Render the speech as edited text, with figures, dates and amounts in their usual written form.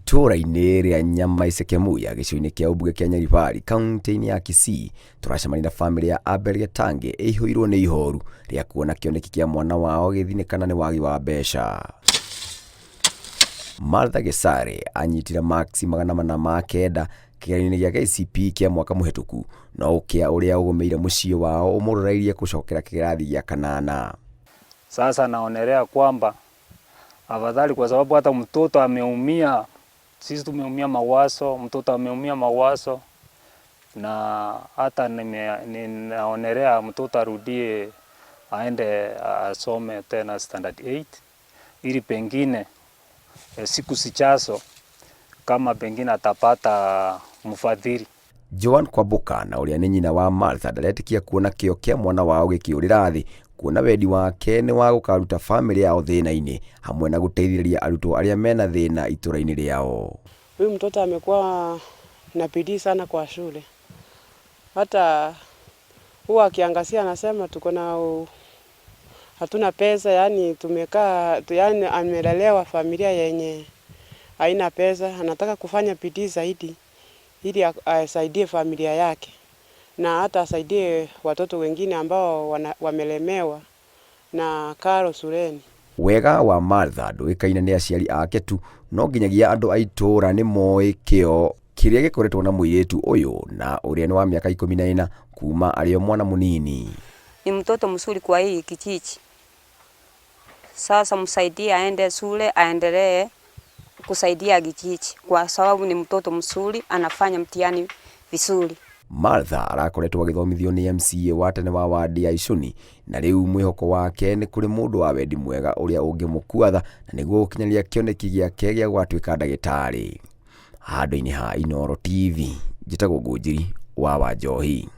Itũũra-inĩ rĩa Nyamaisekemuya gĩcigo-inĩ kĩa ũmbunge kĩa Nyaribari kaunti-inĩ ya Kisii, tũracemania na bamĩrĩ ya Abel Getange ĩihũirwo nĩ ihoru rĩa kuona kĩoneki kĩa mwana wao gĩthinĩkana nĩ wagi wa mbeca. Martha Gesare anyitire maksi 409 kĩgeranio-inĩ gĩa KCPE kĩa mwaka mũhĩtũku, no ũkĩa ũrĩa ũgũmĩire mũciĩ wao ũmũroreirie gũcokera kĩrathi gĩa kanana. Sasa naonelea kwamba afadhali, kwa sababu hata mtoto ameumia, sisi tumeumia mawazo, mtoto ameumia mawazo, na hata ninaonelea mtoto arudie aende asome tena standard 8 ili pengine siku zijazo kama pengine atapata mfadhili. Joan Kwamboka na ũrĩa nĩ nyina wa Martha ndaretĩkia kuona kĩo kĩa mwana wao gĩkĩũrĩra thĩ, kuona wendi wake nĩ wa gũkaruta bamĩrĩ yao thĩna-inĩ hamwe na gũteithĩrĩria arutwo arĩa mena thĩna itũra-inĩ rĩao. Huyu mtoto amekuwa na bidii sana kwa shule, hata huwa akiangazia anasema tuko na hatuna pesa, yani tumekaa, yani amelelewa familia yenye haina pesa. Anataka kufanya bidii zaidi ili asaidie familia yake na hata asaidie watoto wengine ambao wamelemewa na karo shuleni. Wega wa Martha ndũĩkaine nĩ aciari ake tu, no nginyagia andũ a itũũra nĩ moĩ kĩo kĩrĩa gĩkoretwo na mũirĩtu ũyũ na ũrĩa nĩ wa mĩaka 14 kuma arĩ o mwana mũnini. Ni mtoto mzuri kwa hii kijiji. Sasa msaidie aende shule, aendelee kusaidia kijiji kwa sababu ni mtoto mzuri, anafanya mtihani vizuri. Martha arakoretwo agĩthomithio nĩ MCA wa tene wa wadi ya Icũni, na rĩu mwĩhoko wake nĩ kũrĩ mũndũ wa wendi mwega ũrĩa ũngĩmũkua tha na nĩguo gũkinyanĩria kĩoneki gĩake gĩa gũgatuĩka ndagĩtarĩ. Handũ-inĩ ha Inooro TV, njĩtagwo Ngũnjiri wa Wanjohi.